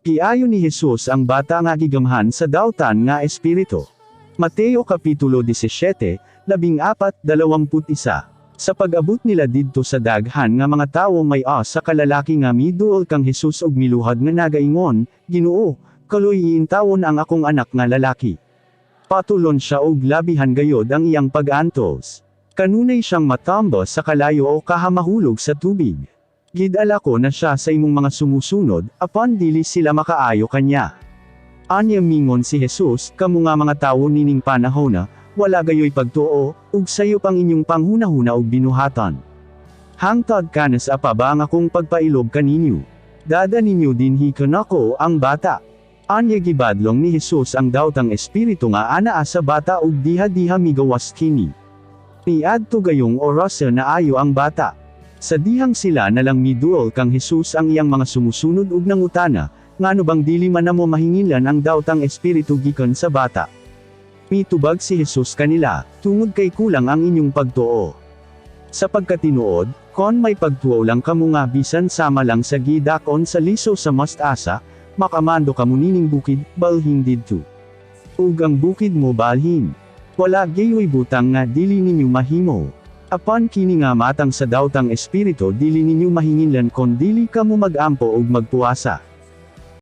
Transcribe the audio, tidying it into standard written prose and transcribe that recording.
Giayo ni Jesus ang bata nga gigamhan sa dautan nga espiritu. Mateo Kapitulo 17, 14, 21. Sa pag-abot nila didto sa daghan nga mga tawo, may usa ka lalaki nga miduol kang Jesus ug miluhad nga nagaingon, "Ginoo, kaluy-i intawon ang akong anak nga lalaki. Patulon siya ug labihan gayod ang iyang pag-antos. Kanunay siyang matamba sa kalayo o kaha mahulog sa tubig. Gidala ko na siya sa imong mga sumusunod, apan dili sila makaayo kanya." Anya mingon si Jesus, "Kamo nga mga tawo nining panahona, wala gayoy pagtuo, ug sayop ang inyong panghunahuna ug binuhatan. Hangtod kanus-a pa ba ang akong pagpailob kaninyo? Dad-a ninyo dinhi kanako ang bata." Anya gibadlong ni Jesus ang dawtang espiritu nga anaa sa bata ug diha-diha migawas kini. Niadto gayong orasa naayo ang bata. Sa dihang sila na lang, miduol kang Jesus ang iyang mga sumusunod ug nangutana, "Ngano bang dili man namo mahinginlan ang dawtang espiritu gikan sa bata?" Mitubag si Jesus kanila, "Tungod kay kulang ang inyong pagtuo. Sa pagkatinuod, kon may pagtuo lang kamo nga bisan sama lang sa gidak-on sa liso sa mustasa, makamando kamo nining bukid, 'Balhin didto,' ug ang bukid mo balhin. Wala gayoy butang nga dili ninyo mahimo. Apan kini nga matang sa dawtang espiritu dili ninyo mahinginlan kon dili kamo magampo ug magpuasa."